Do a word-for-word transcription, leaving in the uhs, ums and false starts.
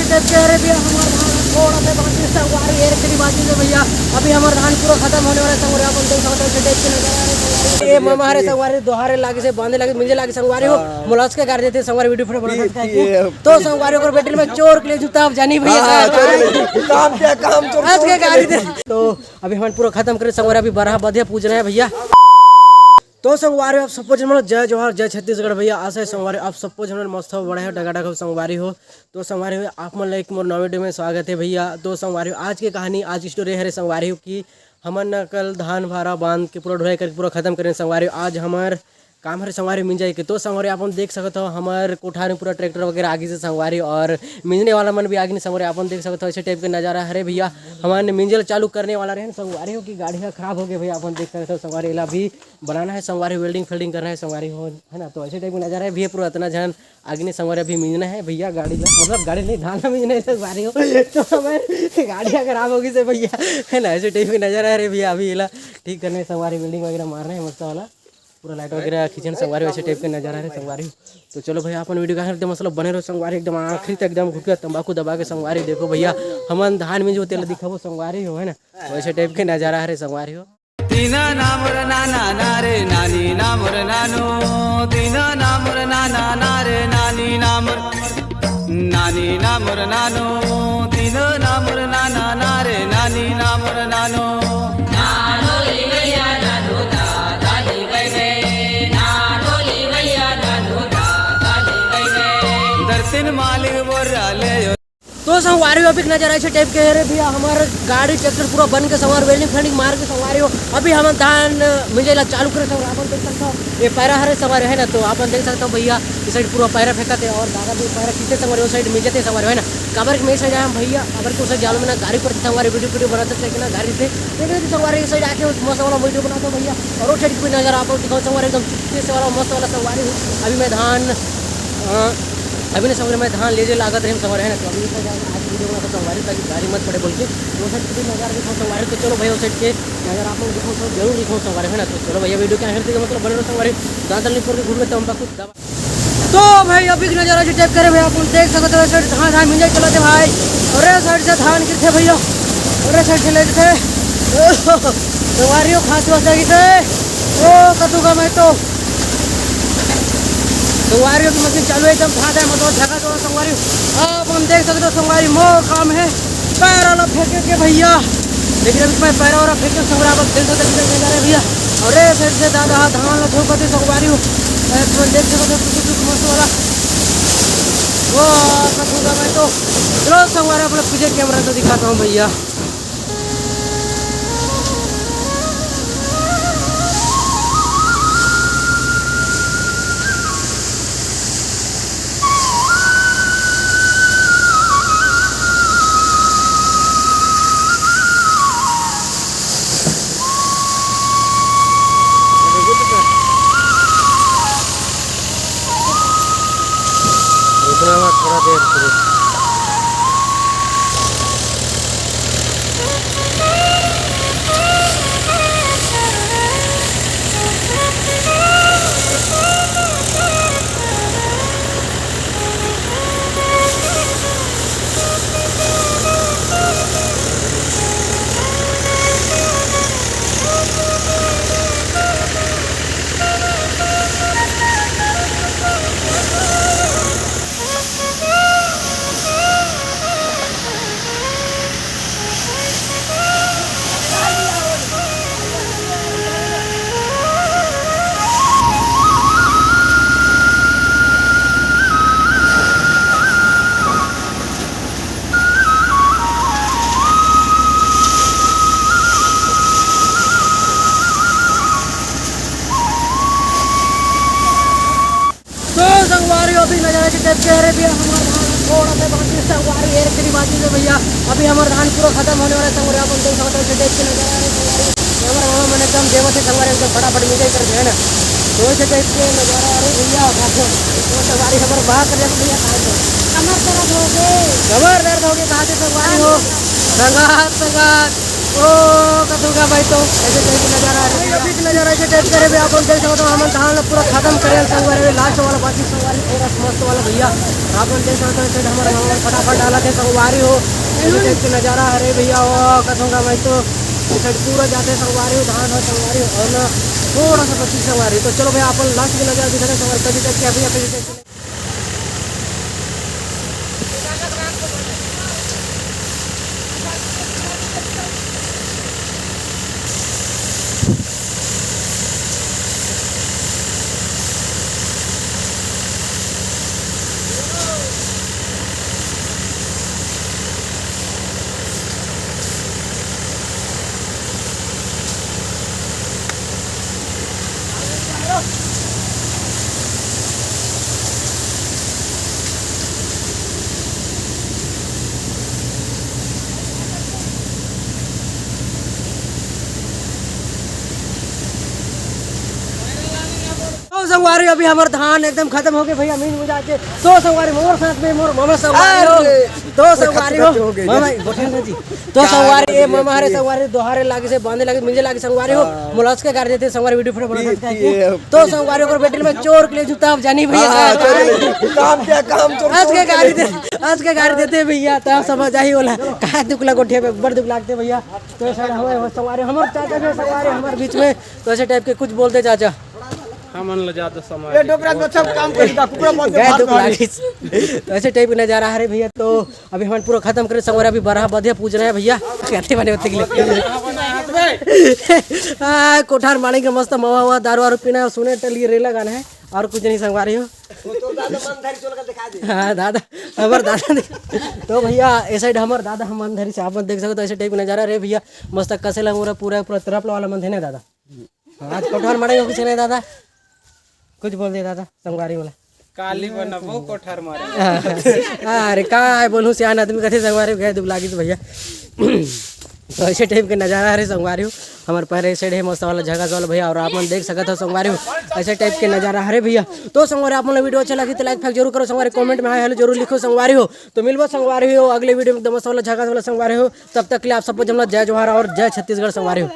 देख के, अरे भैया, हमार धान थोड़ा से बाकी है संगवारी, एक कड़ी बाकी है भैया। अभी हमार धान पूरा खत्म होने वाला है संगवारी, आप देख सकते हो, देख के नजारा है संगवारी। ये मामा हरे संगवारी, दोहारे लागे से बांधे लागे, मिंजे लागे संगवारी हो, हाँ। मोलस के गाड़ी देते संगवारी, वीडियो फोटो बना सकते हैं। तो संगवारी, अगर बैटरी में चोर के लिए जूता आप जानी भैया, हाँ, हाँ, चोर के लिए। काम क्या काम, चोर, आज चोर के के गाड़ी लिए। दे। तो अभी हम पूरा खत्म करे संगवारी, अभी बरहा बधिया पूजना है भैया। तो संगवारी, आप सबको जन्म जय जोहार, जय छत्तीसगढ़ भैया। आशा है संगवारी, आप सबको जन्म मस्त हो, बड़े हो, डगा डगा संगवारी हो। तो संगवारी हो, आप मन ला एक मोर नवा वीडियो में स्वागत है भैया। तो संगवारी हो, आज के कहानी, आज की स्टोरी हरे संगवारी हो कि हमन न कल धान भारा बांध के पूरा ढुलाई करके पूरा खत्म करें संगवारी हो। आज हमर काम हरे संगवारी हो मिंजाई के। तो संगवारी हो, आप मन देख सकत हो, हमर कोठार में पूरा ट्रैक्टर वगैरह आगी से संगवारी हो, और मिंजने वाला मन भी आगी ने संगवारी हो, आप मन देख सकत हो, ऐसे टाइप के नजारा हरे भैया। हमन मिंजल चालू करने वाला रहे संगवारी हो कि गाड़ी ह खराब हो गया भैया। आप मन देख सकत हो संगवारी हो, एला भी बनाना है संगवारी, welding फेल्डिंग करना है संगवारी हो, है ना। तो ऐसे टाइप का नजारा है भैया, पूरा इतना झन आगे नहीं संगवारी, अभी मिंजना है भैया गाड़ी ला, मतलब गाड़ी नहीं, धान ला मिंजना है संगवारी हो। तो हमारे गाड़ी अगर खराब होगी से भैया, है ना, ऐसे टाइप का नजारा है रे भैया। अभी एला ठीक करना है संगवारी, welding वगैरह मारना है मस्त वाला, पूरा लाइट वगैरह खींचना संगवारी, वैसे टाइप का नजारा है संगवारी। तो चलो भैया, अपन वीडियो का एकदम मतलब बने रहो संगवारी, एकदम आखिरी तक एकदम घुटिया तंबाकू दबा के संगवारी। देखो भैया, हमन धान मिंजो तेला दिखाबो संगवारी हो, है ना, वैसे टाइप के नजारा है रे संगवारी हो। तीना नाम रे नाना ना रे नानी नाम रे नानो। तीना नाम रे नाना ना रे नानी नाम रे नानी नाम रे नानो। तीना नाम रे नाना ना रे नानी नाम रे नानो। दर्शन मालिक बोर्रा ले। तो संगवारी हो, अभी के नजारा ऐसे टाइप के है रे भैया, हमार गाड़ी ट्रैक्टर पूरा बन के संगवारी welding फेल्डिंग मार के संगवारी हो। अभी हमन धान मिंजई ला चालू करे संगवारी, आप देख सकते हो ये पैरा हरे संगवारी है ना, तो आप देख सकते हो भैया इस साइड पूरा पैरा फेंकत है और दादा भी पैरा खींचते संगवारी, उस साइड मिंजते संगवारी है ना। काबर के मैं साइड आया भैया, काबर के उस साइड जालू में ना गाड़ी पर संगवारी वीडियो वीडियो बनाते थे ना गाड़ी से, देख रहे थे संगवारी इस साइड आके मस्त वाला वीडियो बनाते भैया। और उस साइड की भी नजर आप लोग दिखाओ संगवारी, एकदम चुपके से वाला मस्त वाला संगवारी। अभी मैं धान अ, अभी ना संगवारी मैं धान ले जे लागत रहे संगवारी है ना, तो अभी इतना ज्यादा आज वीडियो बनाता संगवारी ताकि गाड़ी मत पड़े बोल के। तो उस साइड की भी नजारा दिखाओ संगवारी, तो चलो भाई उस साइड के नजारा आप लोग दिखाओ, सब जरूर दिखाओ संगवारी है ना। तो चलो भैया वीडियो क्या है मतलब बने रहो संगवारी, ज्यादा नहीं पड़ के घूम लेते हम कुछ दबा। तो भाई अभी की नजारा जो चेक करे भैया, अपन देख सकते हो ऐसे धान धान मिंजई चलत है भाई, और ये साइड से धान गिरते भैया, और ये साइड से ले जथे संगवारी हो खांसी वासी गिरते। ओ कतू का मैं तो संगवारी हो की मशीन चालू है, एकदम धाधा है, मतलब झका तो संगवारी हो। आप हम देख सकते हो संगवारी, मोर काम है पैरा ला फेंके के भैया। लेकिन अभी मैं पैरा वारा फेंक के संगवारी आप देख सकते हो किधर जा रहे भैया। और ये साइड से दादा हाथ धान ला झोंकते संगवारी हो। ए, तुम देख सकते हो कुछ कुछ मस्त वाला। वो कसूंगा मैं तो। चलो संगवारी आप लोग पीछे कैमरा तो दिखाता हूँ भैया। रुकना मत, थोड़ा देर रुक। तो संगवारी हो, अभी नजारा के देख के, अरे भैया, हमारा धान थोड़ा सा बाकी है संगवारी, एक कड़ी बाकी है भैया। अभी हमारा धान पूरा खत्म होने वाला है संगवारी, अपन देख सकते हो, देख के नजारा है संगवारी। हमारा मामा मन एकदम देवत है संगवारी, एकदम फटाफट मिंजई कर दे, है ना। तो ऐसे देख के नजारा, अरे भैया, तो संगवारी हमारा बाहर कर दिया भैया, कहाँ से? कमर दर्द हो गए। कमर दर्द हो गए, कहाँ से संगवारी हो? संगात, संगात। ओ, कथू का भाई, तो ऐसे टाइप का नजारा है। अभी का नजारा ऐसे टाइप करे भी, आप देख सकते हो, हमन धान ला पूरा खत्म करे संगवारी, लास्ट वाला बाकी संगवारी, पूरा मस्त वाला भैया। आप देख सकते हो, ऐसे हमर मामा फटाफट डालत हे संगवारी हो। ऐसे टाइप के नजारा हरे भैया, ओ, कथू का भाई, तो ऐसे पूरा जाते संगवारी हो, धान हो संगवारी हो, और ना थोड़ा सा बची संगवारी। तो चलो भैया, अपन लास्ट में नजारा दिखाते संगवारी, कभी तक क्या भैया, कभी तक तो संगवारी, अभी हमर धान एकदम खत्म हो गए भैया, मीन मुझा के। तो संगवारी, मोर साथ में मोर मामा संगवारी हो। अरे, तो संगवारी हो, खत्म हो गई। मामा, बोलिए ना जी। तो संगवारी, ये मामा हरे संगवारी, दोहारे लागे से बांधे लागे, मिंजे लागे संगवारी हो। हाँ। मोला उसके गाड़ी देते संगवारी, वीडियो फोटो बनाते ये, हैं। ये। तो संगवारी, ओकर बेटी में चोर के लिए जूता, आप जानी भैया हाँ, का। चोर के लिए। काम क्या, काम चोर, आज के चोर के गाड़ी लिए। दे, आज के गाड़ी देते भैया, तब समझ आई होला। कहाँ दुख लग उठे, बड़ दुख लागते भैया। तो ऐसा हमारे संगवारी, हमारे चाचा भी संगवारी हमारे बीच में, तो ऐसे टाइप के कुछ बोलते चाचा। हमन ल ज्यादा समय ये डोकरा तो अच्छा काम करी का, कुकरा मत गए भाग दुख मारी। लागिस। तो ऐसे टाइप के नजारा हरे भैया। तो अभी हमन पूरा खत्म करे संगवारी, अभी बरहा बधिया पूजना है भैया। कहते बने होते के लिए। हाँ, कोठार माड़े के मस्त मवा हुआ, दारू वारू पीना है, सुने टलिए रेला गाना है, और कुछ नहीं संगवारी हो। वो तो दादा मन धरी चल के दिखा दे। हाँ दादा, हमार दादा दे। तो भैया, ऐसे साइड हमार दादा हम मन धरी से आप मन देख सकते हो, ऐसे टाइप के नजारा रे भैया। मस्त कसे लग पूरा, पूरा, पूरा तरफ वाला मन थे ना दादा। आज कोठार मारे हो किसी ने दादा? कुछ बोल दे दादा, संगवारी वाला। काली बनबो कोठार मारे। अरे का बोलूं, सियान आदमी कथे संगवारी गए दुख लागी तो भैया। तो ऐसे टाइप के नजारा हरे संगवारी हो। हमारे पैर ऐसे है मस्त वाला झकास वाला भैया, और आप मन देख सकत हो संगवारी हो, ऐसे टाइप के नजारा हरे भैया। तो संगवारी, आप मन वीडियो अच्छा लगी तो लाइक फाइक जरूर करो संगवारी, कमेंट में हाय हेलो जरूर लिखो संगवारी हो। तो मिलबो संगवारी हो अगले वीडियो में एकदम मस्त वाला झकास वाला संगवारी हो। तब तक के लिए आप सबको जमना जय जोहार और जय छत्तीसगढ़ संगवारी हो।